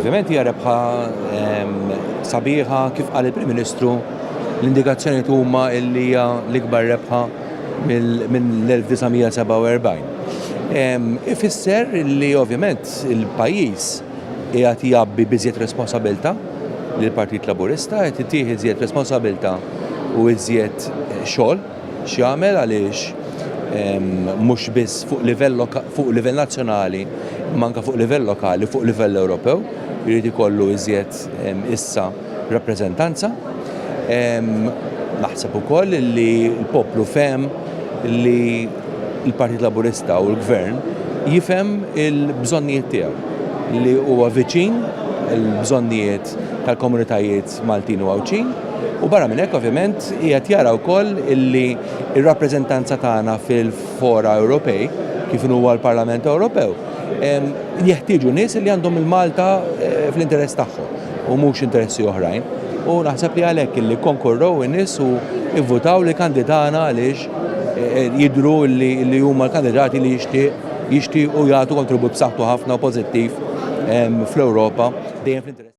Ovvjament hija rebħa sabiħa kif qal il-Prim Ministru l-indikazzjonijiet huma li hija l-ikbar rebħa mill-1947. Ifisser li ovvjament il-pajjiż qiegħed jgħabbi b'iżjed responsabilità lill-Partit Laburista, qed itih iżjed responsabilità u iżjed xogħol x'jagħmel għaliex mhux biss fuq livell fuq livell nazzjonali imma anke fuq livell lokali, fuq livell Ewropew, jrid ikollu iżjed issa rappreżentanza. Naħseb ukoll li l-poplu fehem li l-Partit Laburista u l-Gvern jifhem il-bżonnijiet tiegħu li huwa viċin il-bżonnijiet tal-komunitajiet Maltin u Għawdxin u barra minn hekk ovvjament qiegħed jara wkoll illi r-rappreżentanza tagħna fil-fora Ewropej kif huwa l-Parlament Ewropew jeħtieġu nies li għandhom il-Malta eh, fl-interess tagħhom u mhux interessi oħrajn. U naħseb li għalhekk illi konkorrow in-nies u ivvutaw li kandidana għaliex eh, jidhru li huma l-kandidati li jixtieq jixtiequ jagħtu kontribut b'saħħtu ħafna u pożittiv fl-Ewropa dejjem fl-interess.